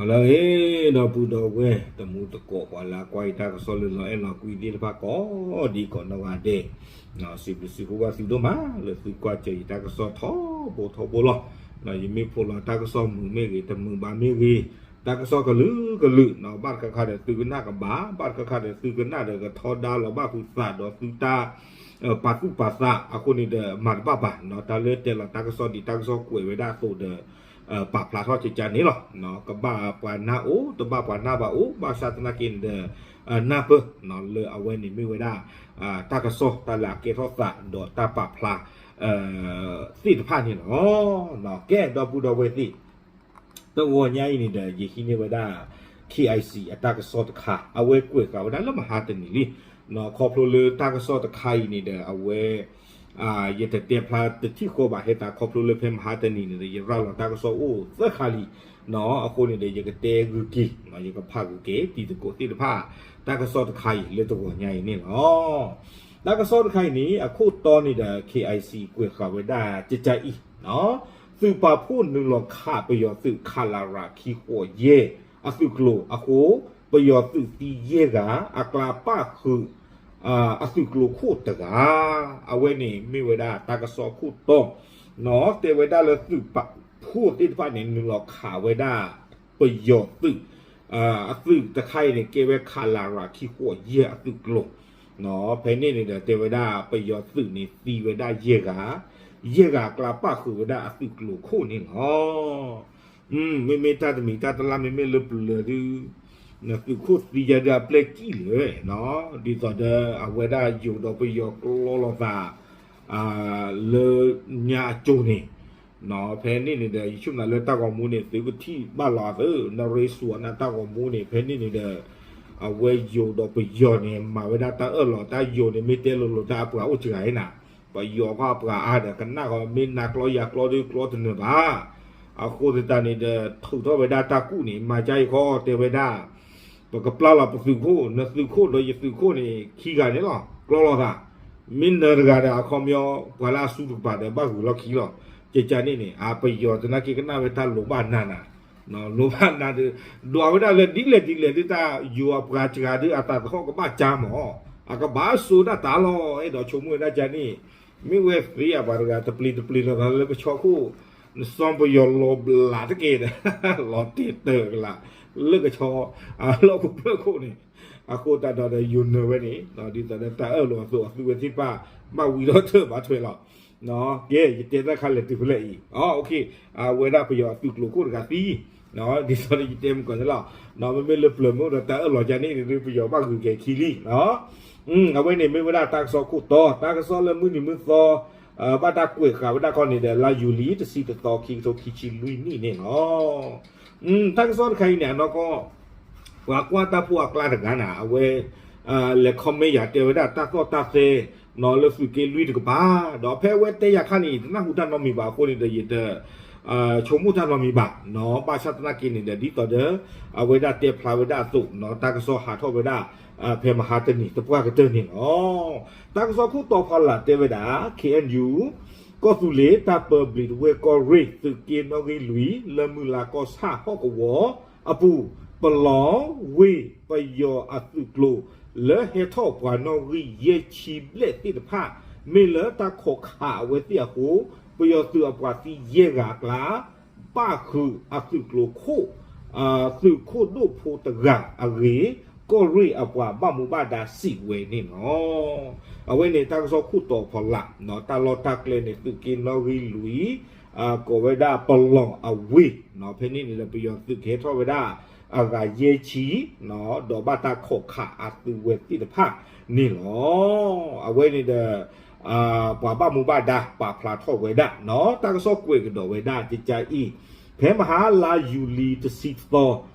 လၢအဂ့ၤ ဒီပုၢ်ဒီဝဲၢ် တံၤသကိး ပှၤလၢအကွၢ်ယတၢ်ကစီၣ်လၢလီၤအဲၣ်လီၤကွံသ့ၣ်တဖၣ်ကိးဒံကိးနီၢ်ဂၤဒဲး, စံးဘျုးစံးဖှိၣ်ဘၣ်သုဒိၣ်မး လၢသုကွၢ်စၢၤယတၢ်ကစီၣ်ထီဘိထီဘိလီၤ. ယမ့ၢ်ဖိးလီၤတၢ်ကစီၣ်မုာ်မ့ၢ်ဂ့ၤ တမုာ်ဘၣ်မ့ၢ်ဂ့ၤ, တၢ်ကစီၣ်ကလုာ်ကလုာ်, ဘၣ်တခါခါဒီးသုကနၣ်ကဘၣ်, ဘၣ်တခါခါဒီးသုကနၣ်ဒီးကထီဒါလီၤဘၣ်သုသးဒီးသုတၢ် ပာ်သူၣ်ပာ်သးအဃိန့ၣ်ဒီး မၤတဘၣ်ဘၣ်, တၢ်လၢတဲလီၤတၢ်ကစီၣ်ဒ်တၢ်ကစီၣ်ကွဲးဝဲဒၣ်အသိးဒီး ပာ်ဖျါထီၣ်ကကါန့ၣ်လီၤ. ကဘၣ်ပှၤနၢ်အိၣ် တဘၣ်ပှၤနၢ်ဘၣ်အိၣ် ဘၣ်ဆၣ်သနာ်က့န့ၣ်ဒီး နၢ်ပၢၢ် လၢအဝဲန့ၣ်မ့ၢ်ဝဲဒၣ် တၢ်ကစီၣ်တၢ်လၢအကဲထီၣ်သးဒီးတၢ်ပာ်ဖျါ သ့ၣ်တဖၣ်န့ၣ်လီၤ. ကဲ ဒီပုၢ်ဒီဝဲၢ်သ့ၣ် တဂီၤညါအံၤန့ၣ်ဒီး ယဟံးန့ၢ်ဝဲဒၣ် KIC အတၢ်ကစီၣ်တခါ အဝဲကွဲးဃာ်ဝဲဒၣ်လၢမဟါတနံၤလံ. ခီဖျိလၢတၢ်ကစီၣ်တခါအံၤန့ၣ်ဒီး အဝဲ ယတတဲဖျါတထံၣ်ဃီဘၣ် ဟဲသးခီဖျိလၢဖဲမဟါတနံၤန့ၣ်ဒီး ယရၤလီၤတၢ်ကစီၣ်အိၣ်သၢခါလံ. အဃိန့ၣ်ဒီး ယကတဲဂုာ်က့ၤ ယကဖးဂုာ်က့ၤ တံၤသကိးသ့ၣ်တဖၣ် တၢ်ကစီၣ်တခါအံၤလၢတဂီၤညါအံၤန့ၣ်လီၤ. တၢ်ကစီၣ်တခါအံၤန့ၣ် အခိၣ်တီန့ၣ်ဒီး KIC ကွဲးဃာ်ဝဲဒၣ် ကကါအံၤ သုးပာ်ဖှိၣ်နုာ်လီၤခးပယီၤသုး ခလရ ခံဃိးယဲၢ် အသုးကျိၤအဃိ ပယီၤသုးသံယဲၢ်ဂၤ အကျါပၣ်ဃုာ် အသုးကျိၤခိၣ်တဂၤ. အဝဲန့ၣ်မ့ၢ်ဝဲဒၣ်တၢ်ကစီၣ်ခိၣ်တီ တဲဝဲဒၣ်လၢသုးပာ်ဖှိၣ်သ့ၣ်တဖၣ်န့ၣ် နုာ်လီၤခးဝဲဒၣ် ပယီၤသုး အသုးတခါအံၤန့ၣ် ကဲဝဲ ခလရ ခံဃိးယဲၢ် အသုးကျိၤ. ဖဲန့ၣ်န့ၣ်ဒီး တဲဝဲဒၣ်ပယီၤသုးန့ၣ် သံဝဲဒၣ်ယဲၢ်ဂၤ, ယဲၢ်ဂၤအကျါပၣ်ဃုာ်ဝဲဒၣ်အသုးကျိၤခိၣ်န့ၣ်လီၤ. မ့မ့ၢ်တၢ်တမံၤတၢ်တလါ မ့မ့ၢ်လၢပျၢၤဒုး သုးခိၣ်သံယၤဒုးအပျဲၢ်ကံၣ်လၢာ်, ဒ်သိးဒီးအဝဲဒၣ်ယိၤဒီးပယီၤကျီလိာ်သး လၢညါအကၠိန့ၣ်, ဖဲန့ၣ်န့ၣ်ဒီး ယဆိကမိၣ်လၢတၢ်ဂီၤမူန့ၣ် သုကထံၣ်ဘၣ်လီၤသး နရ့စူၤအနၢ်တၢ်ဂီၤမူန့ၣ် ဖဲန့ၣ်န့ၣ်ဒီး အဝဲယိၤဒီးပယီၤန့ၣ် မၤဝဲဒၣ်တၢ်အၢၣ်လီၤ တၢ်ယိၤန့ၣ် မ့ၢ်တဲလိၤလိၤတၢ်အပှၤအိၣ်စှၤအံၤနၤ, ပယီၤကီၢ်အပှၤအါဒီး ကနၣ်ဃီမ့ၢ်နၤကျီယၤကျီဒုးကျီတနၢၤဘၣ်. အဃိသတးန့ၣ်ဒီး ထုးထီၣ်ဝဲဒၣ်တၢ်ကူၣ်န့ၣ် မၤကါအံၤဃီတဲဝဲဒၣ် ပကပျၢ်လီၤပသုးခိၣ် နသုးခိၣ်ဒီးယသုးခိၣ်န့ၣ် ခံဂၤန့ၣ်လီၤ ကျီလိာ်သး, မ့ၢ်နၢၤတဂၤဒီးအခီပညီ ပှၤလၢအစူတကပၤဒီးဘၣ်ဂုၤလီၢ်ခံလီၤ. ကကါန့ၣ်န့ၣ် အပယီၤသနာ်က့ကနၣ်ဝဲတၢ်လိၤဘၣ်နၤနၤ, လိၤဘၣ်နၤဒီး ဒွးဝဲဒၣ်လၢဒ်လဲၣ်ဒ်လဲၣ်ဒ်တၢ်ယိၤအပှၤစှၤဒုးအသးသဟီၣ်ကဘၣ်ကၢ်မး, အကဘၣ်စိာ်ဒၣ်တၢ်လီၤ အဲၣ်ဒိးဆိကမိၣ်ဝဲဒၣ်ကါန့ၣ်, မ့ၢ်ဝဲသ့အပှၤတဂၤ တပျ့ၤတပျ့ၤလီၤသးလၢကဆီခိၣ် နစီပယီၤလီၤဘျးတက့ၢ်ဒီး လီၤတဲာ်တၢၢ်ကလာ် လၢကဆီ လီၢ်ကပၢၢ်ခိၣ်န့ၣ်, အဃိသတးဒီးယိၤနၢၤဝဲန့ၣ် ဒ်သိးဒီးတၢ်အၢၣ်လီၤအသိးအသုဝဲသ့ၣ်တဖၣ် ဘၣ်ဝံၤထီၣ်တၢ်ဘၣ်ထွဲလီၤ. ကဲ ယတဲတၢ်ခါလဲၣ်တုၤဖဲလဲၣ်အံၤ, အဝဲဒၣ်ပယီၤအသုးကျိၤခိၣ်တဂၤသံ, ဒ်သိးဒီးယတဲမုၢ်ကီၢ်န့ၣ်လီၤ. မ့မ့ၢ်လၢပျၢၤမ့ၢ်ဒီးတၢ်အၢၣ်လီၤကါန့ၣ်န့ၣ် ပယီၤဘၣ်ဂုၤက့ၤခံလံ အဝဲန့ၣ်မ့ၢ်ဝဲဒၣ်တၢ်ကစီၣ်ခိၣ်တီ, တၢ်ကစီၣ်လၢမုၢ်နံၤမုၢ်သီ ဘၣ်တၢ်ကွဲးဃာ်ဝဲဒၣ်ခီန့ၣ်ဒီး လါယူၤလံတဆံတသီ ခံကထိခံဆံလွံၢ်နံၣ်န့ၣ်လီၤ. တၢ်ကစီၣ်တခါအံၤန့ၣ် အနီၢ်ကီၢ် ပှၤကွၢ်တၢ်ဖိအကျါတဂၤန့ၣ် အဝဲ လဲၤ comment ယၤတဲဝဲဒၣ်တၢ်သီၣ်တၢ်သဲ လၢသုးက့လွံၢ်တကပၤ, ဒီးဖဲအဝဲတဲယၤခါန့ၣ် ယတနၢ်ဟူတၢ်နီတမံၤဘၣ်အဃိန့ၣ်ဒီး ယတ ဆိကမိၣ်တၢ်နီတမံၤဘၣ်, ဘၣ်ဆၣ်သနာ်က့န့ၣ်ဒီး ဒ်သိးဒီး အဝဲဒၣ်တဲဖျါဝဲဒၣ်အသိး တၢ်ကစီၣ်ဟးထီၣ်ဝဲဒၣ် ဖဲမဟါတနံၤသပှၢ်ကတၢၢ်န့ၣ်လီၤ. တၢ်ကစီၣ်ခိၣ်တီဖီလာ်တဲဝဲဒၣ် ခ့ၣ်အဲၣ်ယူၣ် ကီၢ်သူလ့ၤတၢ်ပၢဘျံးတဝဲၢ်ကီၢ်ရ့ၣ် သုးက့နီၣ်ဂံၢ်လွံၢ် လၢမုၢ်လါကီၢ်ဆၣ်ဟီၣ်ကဝီၤအပူၤ ပလီၢ်ဝ့ၢ်ပယီၤအသုးကျိၤ လၢဟဲထီၣ်ပှၤနီၣ်ဂံၢ်ယဲၢ်ဆံဘျဲၣ်သ့ၣ်တဖၣ် မ့ၢ်လၢတၢ်ခိးခးအဝဲသ့ၣ်အဃိ ပယီၤသုးအပှၤသံယဲၢ်ဂၤအကျါ ပၣ်ဃုာ်အသုးကျိၤခိၣ် သုးခိၣ်ဒိၣ်ဖိတဂၤအဂ့ၢ် ကီၢ်ရ့ၣ်အပှၤဘၣ်မူဘၣ်ဒါစံးဝဲန့ၣ်လီၤ. အဝဲန့ၣ်တၢ်ကစီၣ်ခိၣ်တီဖီလာ် တၢ်လီၢ်တၢ်ကျဲန့ၣ် သုးက့နီၣ်ဂံၢ်လွံၢ် ကိးဝဲဒၣ်ပလီၢ်အဝ့ၢ်, ဖဲန့ၣ်န့ၣ်ဒီး ပယီၤသုးကဟဲထီၣ်ဝဲဒၣ် အဂၤယဲၢ်ဆံ ဒီးဘၣ်တၢ်ခိးခးအသုးဝဲသ့ၣ်တဖၣ်န့ၣ်လီၤ. အဝဲန့ၣ်ဒီး ပှၤဘၣ်မူဘၣ်ဒါပာ်ဖျါထီၣ်ဝဲဒၣ် တၢ်ကစီၣ်ကွဲးကဒီးဝဲဒၣ်ကကါအံၤ, ဖဲမဟါလါယူၤလံတဆံသီ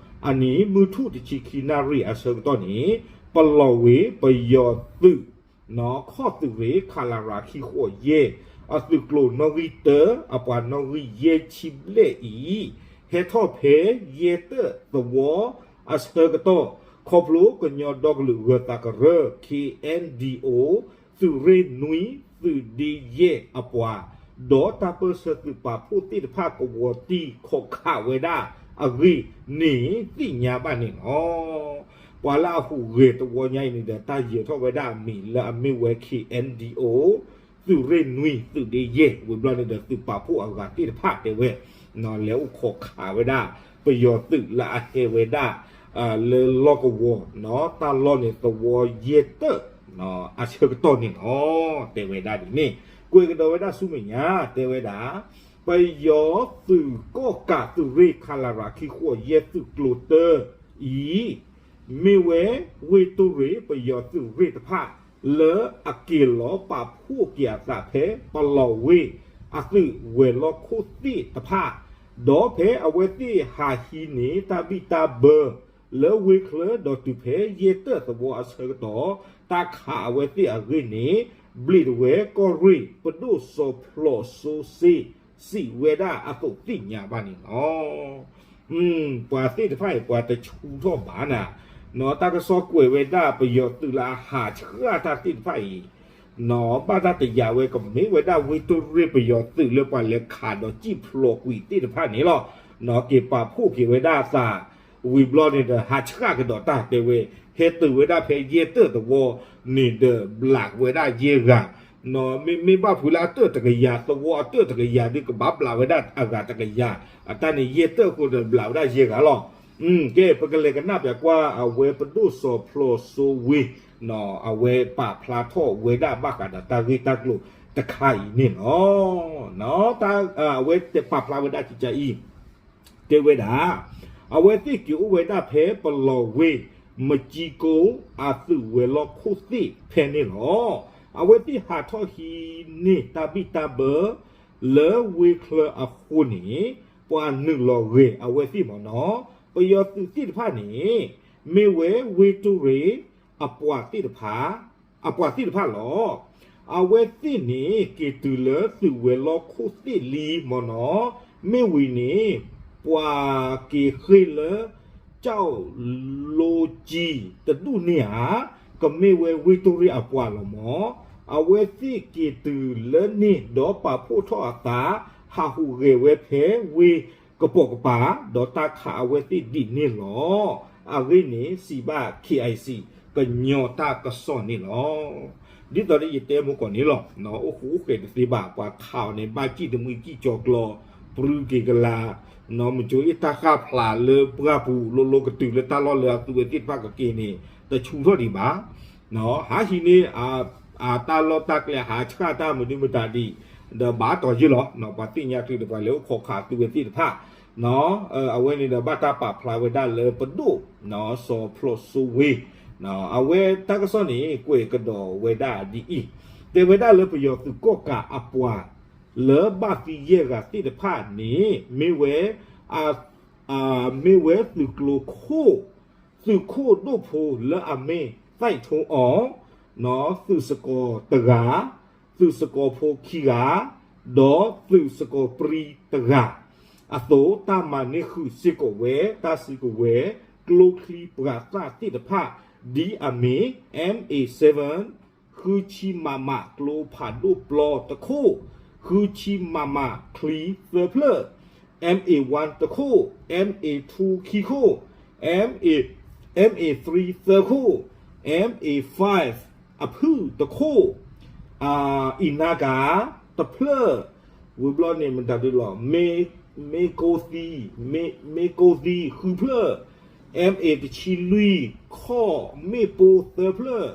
အနံၤ မုၢ်ထူၣ်တဆံခံနၣ်ရံၣ်အဆၢကတီၢ်န့ၣ် ပလီၢ်ဝ့ၢ်ပယီၤသုး ခီၣ်သုးရ့ၣ် ခလရ ခံဃိးယဲၢ် အသုးကျိၤနီၣ်ဂံၢ်တၢ အပှၤနီၣ်ဂံၢ်ယဲၢ်ဆံဘျဲၣ်အံၤ ဟဲထီၣ်ဖဲယဲၢ်တၢၣ်သဝီအဆၢကတီၢ် ခီဖျိကညီဒီကလုာ်ဂၢၤသးကရၢ KNDO သုးရ့ၣ်နွံ သုးဒ့ယဲၢ်အပှၤ ဒီးတၢ်ပၢၢ်ဆၢသုးပာ်ဖှိၣ်သ့ၣ်တဖၣ်ကဝီၤတံၢ်ခိးခးဝဲဒၣ် အဂ့ၢ်န့ၣ်သ့ၣ်ညါဘၣ်န့ၣ်လီၤ. ပှၤလၢအဟူးဂဲၤသဝီညါအံၤန့ၣ်ဒီး တၢ်ယၢၤထီၣ်ဝဲဒၣ်အမံၤလၢအမ့ၢ်ဝဲ K N D O သုးရ့ၣ်နွံ သုးဒ့ယဲၢ် ဝံၤဘျီန့ၣ်ဒီး သုးပာ်ဖှိၣ်အဂၤသ့ၣ်တဖၣ်တဲဝဲ လဲၤအိၣ်ခိးခးဝဲဒၣ် ပယီၤသုးလၢအဟဲဝဲဒၣ် လၢလီၢ်ကဝီၤ တၢ်လီၢ်န့ၣ်သဝီယဲၢ်တၢၢ် အဆၢကတီၢ်န့ၣ်လီၤ. တဲဝဲဒၣ်ဒ်န့ၣ် ကွဲးကဒီးဝဲဒၣ်ဆူမဲာ်ညါ တဲဝဲဒၣ် ပယီၤသုးကီၣ်ကးသုးရ့ၣ် ခလရ ခံဃိးယဲၢ် သုးကျိၤတၢအံၤ မ့ၢ်ဝဲဝ့ၢ်တိၢ်ရ့ၣ်ပယီၤသုးရ့ၣ်တဖၣ် လၢအက့ၤလီၤပာ်ဖှိၣ်က့ၤအသးဖဲပလီၤဝ့ၢ်အသုးဝဲၤလီၢ်ခိၣ်သ့ၣ်တဖၣ်, ဒီးဖဲအဝဲသ့ၣ်ဟးဟံးန့ၢ်တၢ်ဘံၣ်တၢ်ဘၢ လၢဝ့ၢ်ချၢဒီးတုၤဖဲယဲၢ်တၢၢ်သဝီအဆၢကတီၢ် တၢ်ခးအဝဲသ့ၣ်အဂ့ၢ်န့ၣ် ဘျံးဒဝဲၢ်ကီၢ်ရ့ၣ် ပဒိၣ်စီၤဖျိးစိစ့ စံးဝဲဒၣ်အသိးသ့ၣ်ညါဘၣ်န့ၣ်လီၤ. ပှၤသ့ၣ်တဖၣ်အံၤ ပှၤတဆူထီၣ်ဘၣ်နၤ, နီၢ်တၢ်ကစီၣ်ကွဲးဝဲဒၣ်ပယီၤသုးလၢအဟးဆှၣ်တၢ်သ့ၣ်တဖၣ်အံၤ, နီၢ်ဘၣ်တၢ်တယာ်ဝဲကမ့ၢ်ဝဲဒၣ်ဝ့ၢ်တိၢ်ရ့ၣ်ပယီၤသုးလၢပှၤလဲၤခးဒီးစံၣ်ဖျိးကွံာ်သ့ၣ်တဖၣ်န့ၣ်လီၤ. နီၢ်က့ၤပာ်ဖှိၣ်က့ၤဝဲဒၣ်အသး ဝံၤဘျီန့ၣ်ဒီး ဟးဆှၣ်ကဒီးတၢ်တဲဝဲ, ဟဲတုၤဝဲဒၣ်ဖဲယဲၢ်တၢၢ်သဝီန့ၣ်ဒီး ဘျးဝဲဒၣ်ယဲၢ်ဂၤ နီၢ်မ့မ့ၢ်ဘၣ်ဖုးလၢအတၢၢ်တကယၤ သဝီအတၢၢ်တကယၤဒုးကဘၣ်ဘျးဝဲဒၣ်အဂၤတကယၤ, အတၢ်န့ၣ်ယဲၢ်တၢၢ်အဃိဒီးဘျးဝဲဒၣ်ယဲၢ်ဂၤလီၤ. ကဲ ပကလဲၤကနၣ်ပၠးကွၢ်အဝဲပဒိၣ်စီၤဖျိးစိဝ့ အဝဲပာ်ဖျါထီၣ်ဝဲဒၣ်ဘၣ်ဃးဒီးတၢ်ဂ့ၢ်တၢ်ကျိၤတခါအံၤန့ၣ်လီၤ. အဝဲပာ်ဖျါဝဲဒၣ်ကကါအံၤ တဲဝဲဒၣ်, အဝဲသ့ၣ်က့ၤအိၣ်ဝဲဒၣ်ဖဲပလီၤဝ့ၢ် မကၠံကိအသုးဝဲၤလီၢ်ခိၣ်သ့ၣ်ဖဲန့ၣ်လီၤ. အဝဲသ့ၣ်ဟးထီၣ်ဟံးန့ၢ်တၢ်ဘံၣ်တၢ်ဘၢ လၢဝ့ၢ်ချၢအဃိန့ၣ် ပှၤနုာ်လီၤဂဲၤအဝဲသ့ၣ်မ့ၢ်နီၢ်, ပယီၤသုးသ့ၣ်တဖၣ်န့ၣ် မ့ၢ်ဝဲဝ့ၢ်တိၢ်ရ့ၣ် အပှၤသ့ၣ်တဖၣ် အပှၤသ့ၣ်တဖၣ်လီၤ. အဝဲသ့ၣ်န့ၣ် က့ၤတုၤလၢသုးဝဲၤလီၢ်ခိၣ်သ့ၣ်လံမ့ၢ်နီၢ်, မ့ၢ်ဝံၤန့ၣ် ပှၤက့ၤဃ့ၢ်လၢ ကၠီၣ်လိကၠံတဒူၣ်န့ၣ်ဧါ, ကမ့ၢ်ဝဲဝ့ၢ်တိၢ်ရ့ၣ်အပှၤလီၤမ့ၢ်, အဝဲသ့ၣ်က့ၤတုၤလၢန့ၣ်ဒီးပာ်ဖှိၣ်ထီၣ်အသး ဟးဟူးဂဲၤဝဲဖဲဝ့ၢ်ကပိာ်ကပၤ ဒီးတၢ်ခးအဝဲသ့ၣ်ဒ်န့ၣ်လီၤ. အဂ့ၢ်န့ၣ် စံးဘၣ် K I C ကညီတၢ်ကစီၣ်န့ၣ်လီၤ. ဒ်သိးဒီးယတဲမုၢ်ကီၢ်န့ၣ်လီၤ, အိၣ်ဃူအိၣ်ဃဲးတသ့ဘၣ်, ပှၤခးအီၤန့ၣ် ဘၣ်စံၣ်တမှံစံၣ်ကၠီၤကျီ ပြူက့ၤကလာ်, မ့ၢ်ကၠိအ့ၣ်တၢ်ဃၣ်ဖျါလၢပှၢ်ပူၤလိၤလိၤကတုၤလၢတၢ်လီၢ်လၢအသုဝဲသ့ၣ်တဖၣ်ကက့ၤန့ၣ် တဆူထီၣ်ဒံးဘၣ်. ဟးဟံးန့ၢ် အတၢ်လီၢ်တၢ်ကျဲ ဟးဆှၣ်တၢ်မနုၤမတၤဒံး ဒီးဘၣ်တီၤယ့ၢ်လီၤ. ပှၤသ့ၣ်ညါချုးဒီးပှၤလဲၤအိၣ်ခိးခးသုဝဲသ့ၣ်တဖၣ်, အဝဲန့ၣ်ဒီးဘၣ်တၢ်ပာ်ဖျါဝဲဒၣ်လၢပဒိၣ် စီၤဖျိးစိဝ့, အဝဲတၢ်ကစီၣ်န့ၣ် ကွဲးကဒီးဝဲဒၣ်ဒ်အံၤ, တဲဝဲဒၣ်လၢပယီၤသုးကီၣ်ကးအပှၤ လၢဘၣ်သံယဲၢ်ဂၤသ့ၣ်တဖၣ်န့ၣ် မ့ၢ်ဝဲ မ့ၢ်ဝဲသုးကျိၤခိၣ် သုးခိၣ်ဒိၣ်ဖိလၢအမ့ၢ်သးထိအီၤ, သုးစကီၤတဂၤ, သုးစကီၤဖိခံဂၤ, ဒီးသုးစကီၤပြံတဂၤ, အသိးတၢ်မၤန့ၢ်ဃုာ်စ့ၢ်ကီးဝဲ တၢ်စုကဝဲၤ ကျိချံပှၤသၣ်သ့ၣ်တဖၣ် ဒ်အမ့ၢ် M A seven ဃုဆံ MM ကျိဖးဒိၣ်ပျီတခိၣ်, ဃုဆံ MM ချံသၢဖျၢၣ်, M A one တခိၣ်, M A two ခံခိၣ်, M A, M A three သၢခိၣ်, M A five အဖုၣ်တခိၣ်, အံၤနါကၤ တဖျၢၣ်, ဝံၤဘျီန့ၣ်မတၤဒုလီၤ, မ့ၢ်ကိသံ, မ့ၢ်ကိသံ ဃုဖျၢၣ်, M A တဆံလွံၢ် ခီၣ်မ့ၣ်ပိၢ်သၢဖျၢၣ်,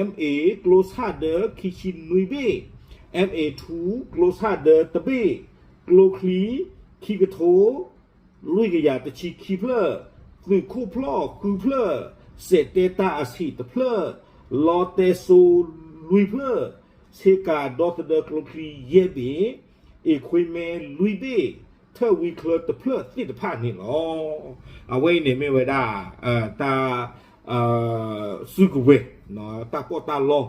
M A ကျိဆၣ်ဒၢ ခံဆံနွံဘ့ၣ်, M A two ကျိဆၣ်ဒၢတဘ့ၣ်, ကျိချံ ခံကထိ လွံၢ်ကယၤတဆံခံဖျၢၣ်, သုးခိၣ်ဖျီၣ်ဃုဖျၢၣ်, စဲးတဲတၢ်အဆံးတဖျၢၣ်, လီတဲစိလွံၢ်ဖျၢၣ်, ဆ့ကၤဒီသဒၢကျိချံယဲၢ်ဘ့ၣ်, အ့ၣ်ခွ့မဲလွံၢ်ဘ့ၣ်, ထၢၣ်ဝံချၢတဖျၢၣ်သ့ၣ်တဖၣ်န့ၣ်လီၤ. အဝဲအံၤန့ၣ်မ့ၢ်ဝဲဒၣ် တၢ် စုကဝဲၤ တၢ်ပီးတၢ်လီ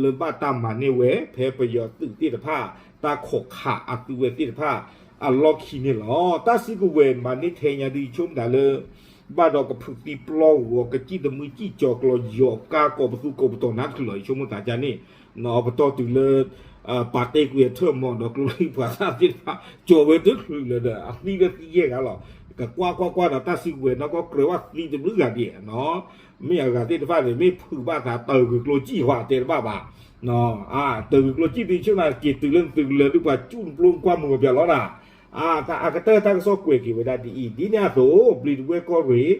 လၢဘၣ်တၢ်မၤန့ၢ်ဝဲ ဖဲပယီၤသုးသ့ၣ်တဖၣ် တၢ်ခိးခးအသုဝဲသ့ၣ်တဖၣ် အလီၢ်ခံန့ၣ်လီၤ. တၢ်စုကဝဲၤမၤန့ၢ်ထဲညါဒ်အံၤ ဆိကမိၣ်သးလၢ ဘၣ်ဒီးကဖုးသံပျီဂီၤ ကစံၣ်တမှံစံၣ်ကၠီၤကျီၤ ယီၤကါကိးပသူကိးပတီၤနါချုးလီၤ ယဆိကမိၣ်သးဒ်န့ၣ် ပတီၢ်တုၤလၢ ပာ်တ့ၢ်ကွံာ်အထၢၣ်မီၤဒီးကျိချံပှၤသၣ်သ့ၣ်တဖၣ် ကၠီၤဝဲတချုးလၢၤဒီး အသံလၢသံယဲၢ်ဂၤလီၤ. ကကွၢ်ကွၢ်ကွၢ်ဒီးတၢ်စုကဝဲၤနီၢ်ကီၢ်ကြၢးဝဲသံတဘျုးဂၤဒဲးနီၤ, မ့ၢ်အဂၤသ့ၣ်တဖၣ်န့ၣ် မ့ၢ်ဖုးဘၣ်သးတၢ်ဂုာ်ကျိၤစံၣ်ဟီတဲတဘၣ်ဘၣ်, တၢ်ဂုာ်ကျိၤစံၣ်သ့ဆၢနၤက့ၤတုၤလၢနသုးကလၢၤဒုးပှၤကၠူၣ်နပျိနကွၢ်မုာ်အပျီလီၤနၤ, အကတၢၢ်တၢ်ကစီၣ်ကွဲးက့ၤဝဲဒၣ်ဒ်အံၤ ဒ်န့ၣ်အသိး ဘျံးတဝဲၢ်ကီၢ်ရ့ၣ်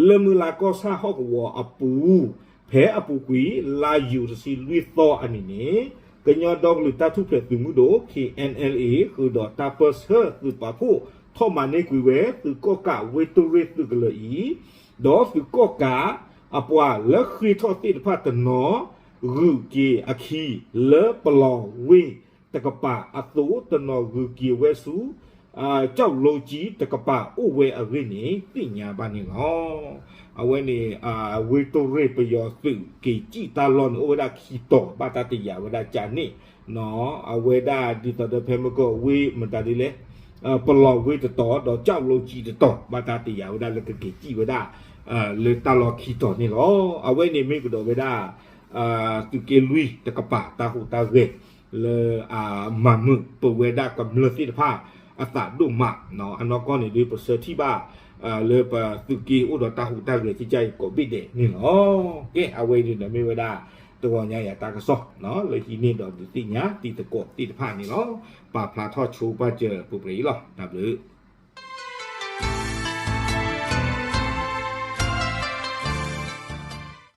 လၢမုၢ်လါကီၢ်ဆၣ်ဟီၣ်ကဝီၤအပူၤ ဖဲအပူၤကွံာ် လါယူၤတဆံလွံၢ်သီအနံၤန့ၣ် ကညီဒီကလုာ်တၢ်ထူၣ်ဖျဲးသုးမုၢ်ဒိၣ် K N L A ဃုာ်ဒီးတၢ်ပၢၢ်ဆၢသုးပာ်ဖှိၣ် ထီၣ်မၤန့ၢ်ကွံာ်ဝဲ သုးကီၣ်ကးဝ့ၢ်တိၣ်ရ့ၣ်သုးကလၢၤအံၤ, ဒီးသုးကီၣ်ကးအပှၤလၢဃ့ထီၣ်သ့ၣ်တဖၣ်တနီၤ ဂုာ်က့ၤအခံလၢပလီၤဝ့ၢ်တကပၤအသိး တနီၤဂုာ်က့ၤဝဲဆူ ကၠီၣ်လိကၠံတကပၤအိၣ်ဝဲအဂ့ၢ်န့ၣ် သ့ၣ်ညါဘၣ်န့ၣ်လီၤ. အဝဲန့ၣ် ဝ့ၢ်တိၣ်ရ့ၣ်ပယီၤသုးက့ၤစံၣ်တၢ်လီၢ်န့ၣ် အိၣ်ဝဲဒၣ်ခံတီၤ ဘၣ်တၢ်တယာ်ဝဲဒၣ်ကန့ၣ်, အဝဲဒၣ်ဒ်သိးဒီးဖဲမုၢ်ကီၢ်ဝ့ၢ်မတၤဒ်လဲၣ်, ပလီၤဝ့ၢ်တတီၤ ဒီးကၠီၣ်လိကၠံတတီၤ ဘၣ်တၢ်တယာ်ဝဲဒၣ်လၢကက့ၤစံၣ်ဝဲဒၣ် လၢတၢ်လီၢ်ခံတီၤန့ၣ်လီၤ. အဝဲန့ၣ်မ့ၢ်ကဒီးဝဲဒၣ် သုးက့လွံၢ်တကပၤတၢ်ဟူးတၢ်ဂဲၤ လၢအမၤမုာ်ပဝဲဒၣ်ကမျၢၢ်သ့ၣ်တဖၣ်အသးဒိၣ်မး, အနီၢ်ကီၢ်န့ၣ်ဒုးပဆၢထံၣ်ဘၣ် လၢပသုးက့အိၣ်ဒီးတၢ်ဟူးတၢ်ဂဲၤကကါအံၤကိးဘ့ၣ်ဒဲးန့ၣ်လီၤ. ကဲ အဝဲအံၤန့ၣ်ဒီးမ့ၢ်ဝဲဒၣ် တဂီၤညါယၤတၢ်ကစီၣ် လၢဟံးန့ၢ်ဒီးဒုးသ့ၣ်ညါတံၤသကိးသ့ၣ်တဖၣ်န့ၣ်လီၤ. ပာ်ဖျါထီၣ်ဆိပာ်စၢၤပူၤပြဲအံၤလီၤ. တၢ်ဘျုး